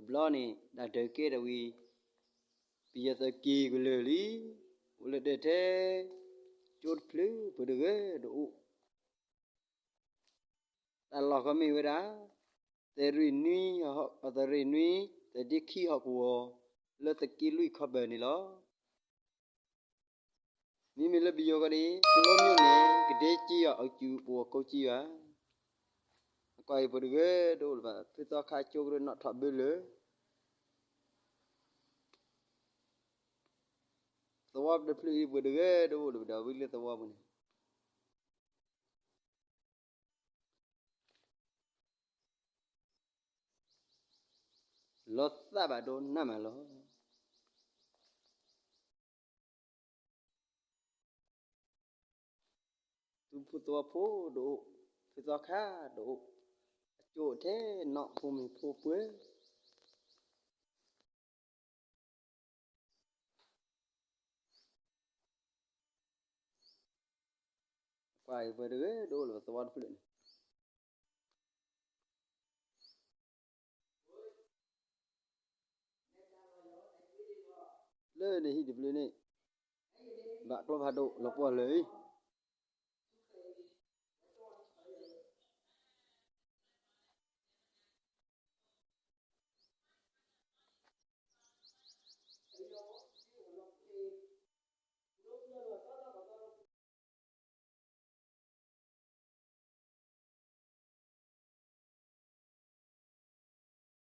ဘျီန့ၣ် တၢ်ဒၢးကဲထီၣ်ဝံၤ ပယီၤသုးက့ၤကလၢာ်လံ, အိၣ်လၢဒၢးထဲ ကၠိတဖျၢၣ်ပှၤတဂၤတအိၣ်, တၢ်လီၢ်ဃီမ့ၢ်ဝဲဒၣ် သုးရ့ၣ်နွံ, သုးရ့ၣ်နွံ, သုးဒ့ခံဟီၣ်ကဝီၤ လၢသုးက့လွံၢ်ခီပၢၢ်န့ၣ်လီၤ. မ့မ့ၢ်လၢပယီၤကီၢ်န့ၣ် ကျိမိၢ်န့ၣ် ကဒဲက့ယွၤ အကၠူၣ်ပဝီၤကိးက့ယွၤ, အကွၢ်အံၤပှၤတဂၤတအိၣ်လၢၤဘၣ်, ဖုသီခါကၠိကရၢနီၣ်ထီၣ်ဘၢလၢာ်, သဝီတဖျၢၣ်အံၤပှၤတဂၤတအိၣ်လၢၤဘၣ်ဒီး ဝံၤလၢသဝီပူၤန့ၣ် လီၤသးဘၣ်ဒိနးမးလီၤ. သူၣ်ဖိသဝီဖိတအိၣ်, ဖုသီခါတအိၣ်, အကၠိထဲနီၣ်ဖိမုၣ်ဖိပှဲၤ ကွၢ်အံၤပှၤတဂၤတအိၣ်လၢၤဘၣ်, သဝီတဖျၢၣ်န့ၣ် လၢန့ၣ်ဟံၣ်တဖျၢၣ်န့ၣ် ဘၣ်ကျိဖးဒိၣ်လီၤပှီၢ်လၢာ်အံၤ